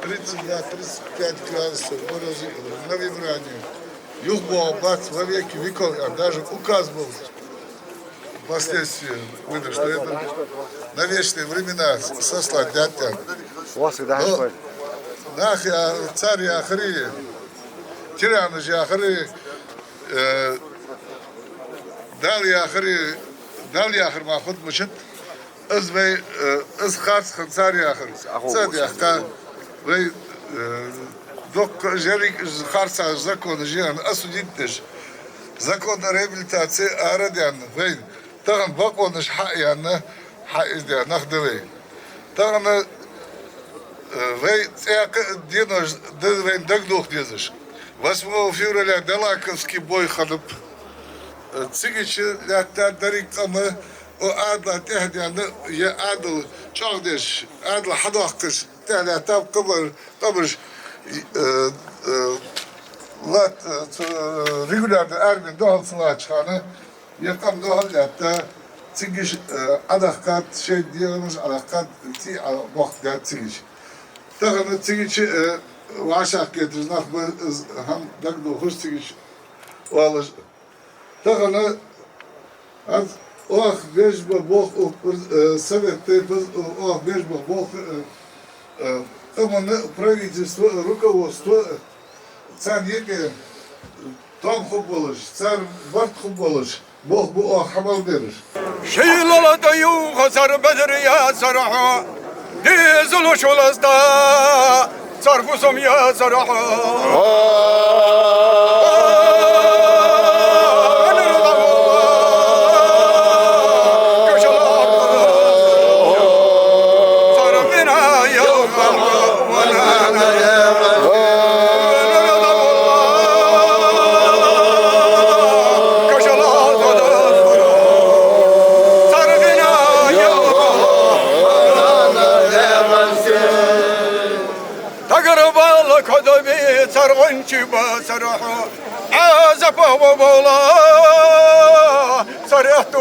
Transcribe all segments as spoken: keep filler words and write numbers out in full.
Тридцать два, тридцать пять градусов мороза на Выбрании. ЮхабоагӀа бац во веки веков, а даже указ был впоследствии выдан, что это на вечные времена сослать даьд. Ну, нах я-, цар яхар, тиранаш яхар, э, Дала яхар, Дала яхар ма хургбац, из вай, э, из харц хиннад цар яхар. Цар яхар вай, э, дукха жерриг харцахьа законаш я осудить деш. Закон о реабилитации арадаьнна вай. Тахан бокъонаш хьаяьнна, хьаийзадаь нах да вай. Тахан, э, вай цхьаькха денош да вайна дагадоха дезаш. Восьмого февраля Далаковский бой хиннаб. Э, цигача лаьттад деррига къам, укх Ӏаьдала тӀехьа даьнна, е Ӏаьдал чӀоагӀдеш, Ӏаьдал хьадоаккхаш, тӀехьа лаьттаб къамаш, къамаш, э, э, латт, э, цу, э, регулярни армена духьал ца латтача хана, е къам духьал лаьтта, цигача, э, Ӏодахкад шоай дегӀамаш, Ӏодахкад, цӀий Ӏобохкадаьд цигача. Тахан цигача, э, вӀашагӀкхеташ нах ба, из хӀама дагадохаш цигача оалаш. Тахан аз оаха беш ба болх, э, совет тейпов, оаха беш ба болх, э, э, къаман правительство, руководство, царна юкъе товш хургболаш, цар барт хургболаш, болх ба оаха хьабалдераш. Шийла ла тӀаювха цар бадар яцар хьо, дезалаш лазда цар фусам яцар хьо. Тагар бала кодоби цар гӀончий ба цар хьо, Ӏазапа ва бола цар аьтту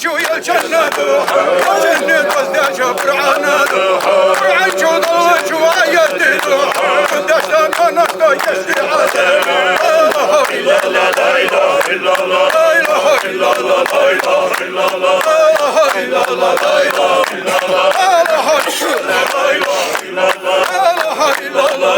Чу я джаннат, я джаннат воздача Къуръана, Къуръан чу долча аята, дашта канашта ешти Ӏазап. Ла илаха иллаллах, ла илаха иллаллах, ла илаха иллаллах, ла илаха иллаллах, ла илаха иллаллах, ла илаха иллаллах.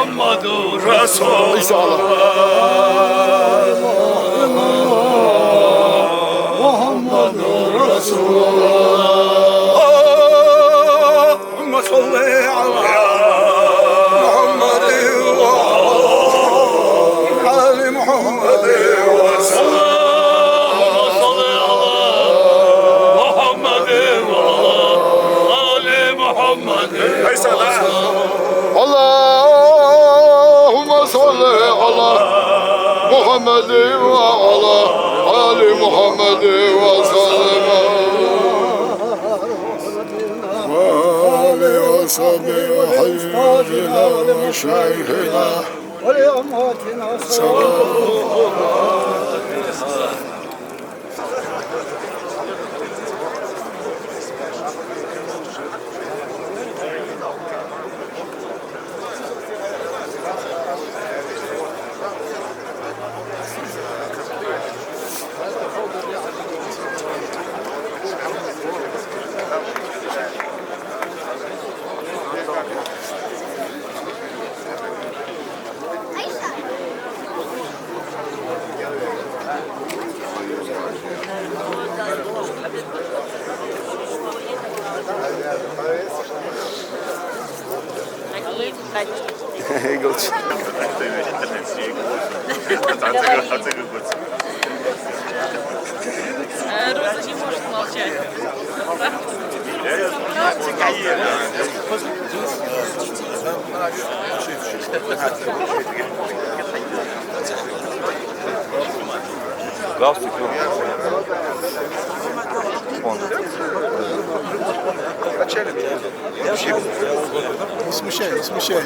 محمد رسول الله. محمد رسول الله. اللهم صل على محمد وعلى آل محمد وسلم. اللهم صل على محمد وعلى آل محمد. اللهم صل على محمد وعلى آل محمد وسلم. وآله وصحبه وحبيبنا وشيخنا ولأمهاتنا صلوات. Э, Роза не может молчать. Галстук, ну. Вон. Не смущай, не смущай.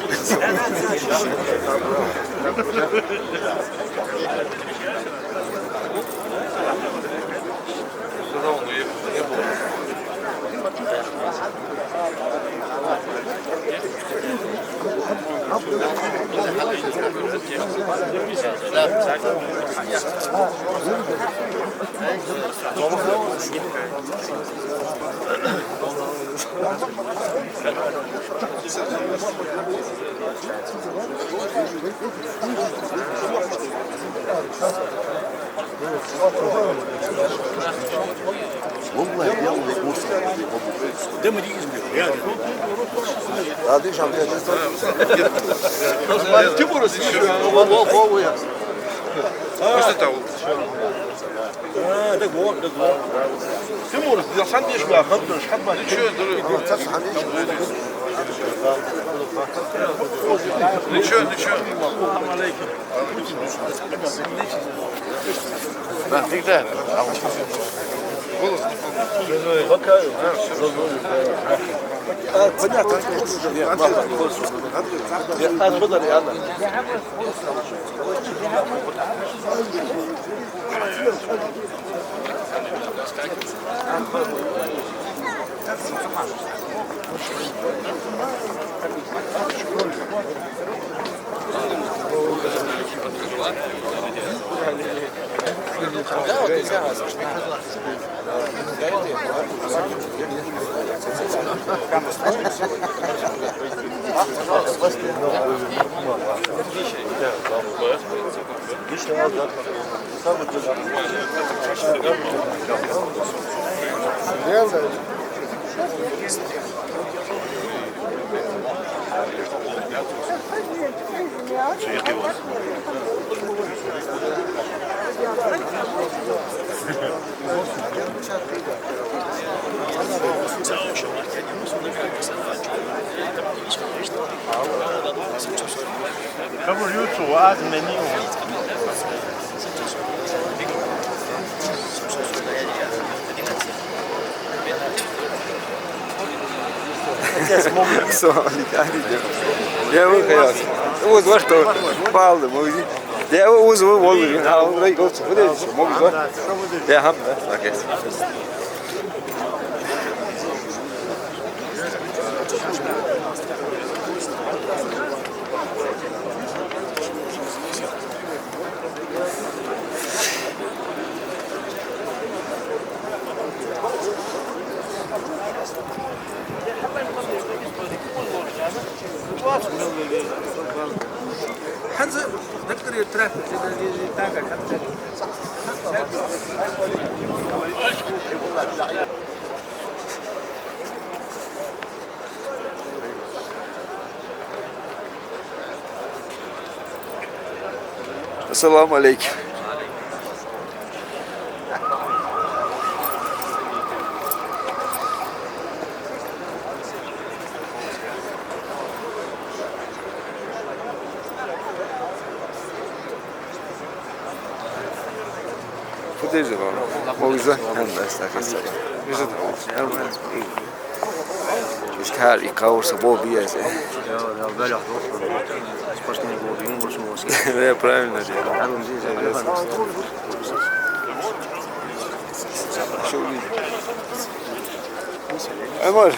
Ничего, ничего. А, понятно. Я, ладно, я, ладно. Cover YouTube, add menu. Салам алейкум. Я вы, я. Уза вар, что? Палда, могу. Я вы, уза, вы, волны. А, он рай, вот, вот это, могу, да? Я хам, да? Окей. Ассаламу алейкум. Подожди, ладно. Могу за-, нормально. Иштта хӀара иккхавар са бо бияза. Я, я, белях дохур. Спортсмен бо, ин бо, ин бо. Я, правильно делаю. Хьалун зи, зи, я, я. Шо ви? Амар.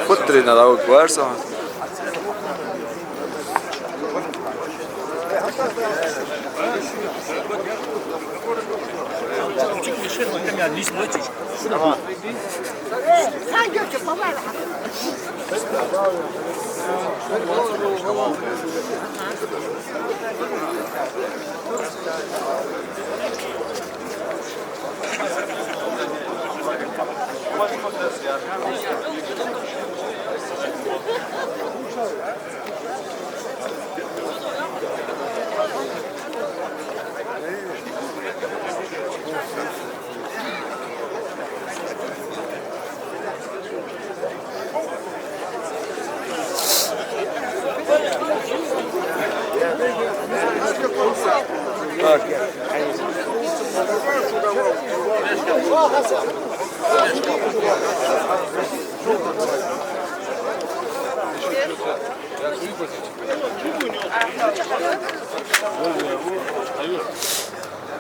Футтарина лавг варса. Так.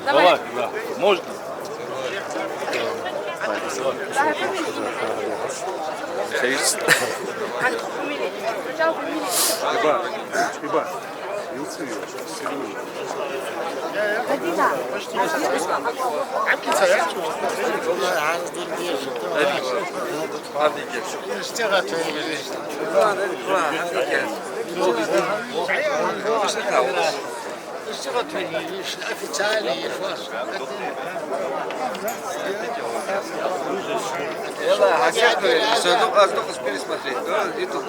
Давай, да. Можно? Официальный. Яла, хьа сехь дой, со дукха, аз дукха пересмотреть, да, и тут.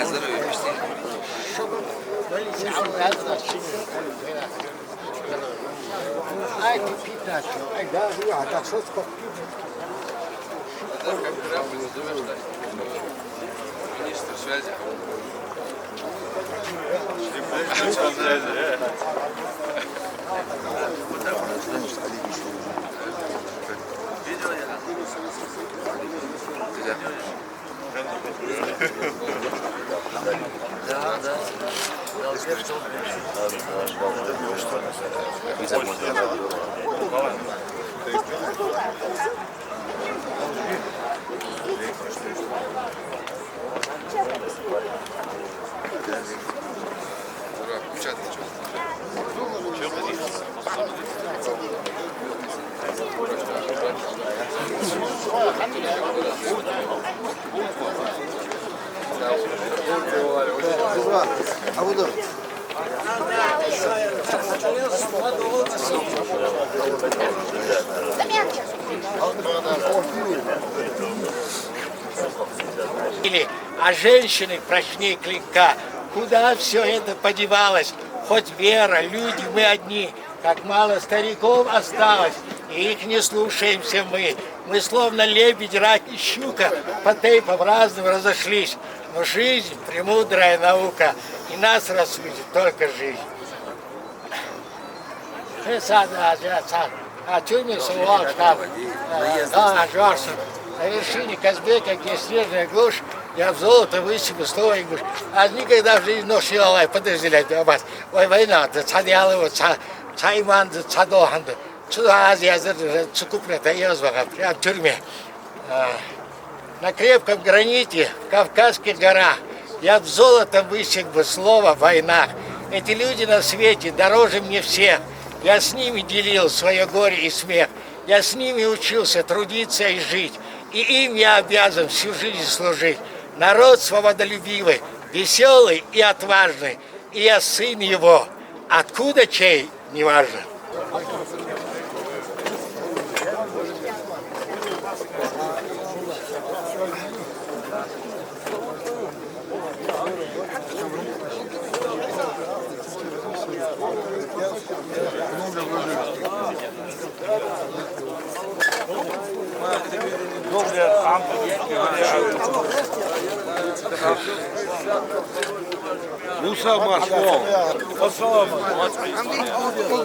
Здоровье, пусти. Ай, ты пятнадцать, ай, да, да, да, что сколько? Министр связи. Да, да. Или, а женщины прочнее клинка. Куда все это подевалось? Хоть вера, люди мы одни, как мало стариков осталось, и их не слушаемся мы. Мы словно лебедь, рак и щука, по тайпам разным разошлись. Но жизнь — премудрая наука, и нас рассудит только жизнь. Хе, сада, а, я, са-, а тюрьме со вал штаб. Э, да, а Джорсон. На вершине Казбека, где снежная глушь, я б золото высек бы слово и гуш. А никогда в жизни нож не ломал, подожди, блядь, а вас. Ой, война, да, цхьа дьявол, цхьа, цхьа иман, да, цхьа дохан, да. Цу Азии, Азии, цу купрета, я вас ваха, прям в тюрьме. А. На крепком граните, в Кавказских горах, я б золотом высек бы слово «война». Эти люди на свете дороже мне всех. Я с ними делил свое горе и смех. Я с ними учился трудиться и жить. И им я обязан всю жизнь служить. Народ свободолюбивый, весёлый и отважный. И я сын его, откуда чей, неважно. Муса, марш вол. Ассаламу алейкум.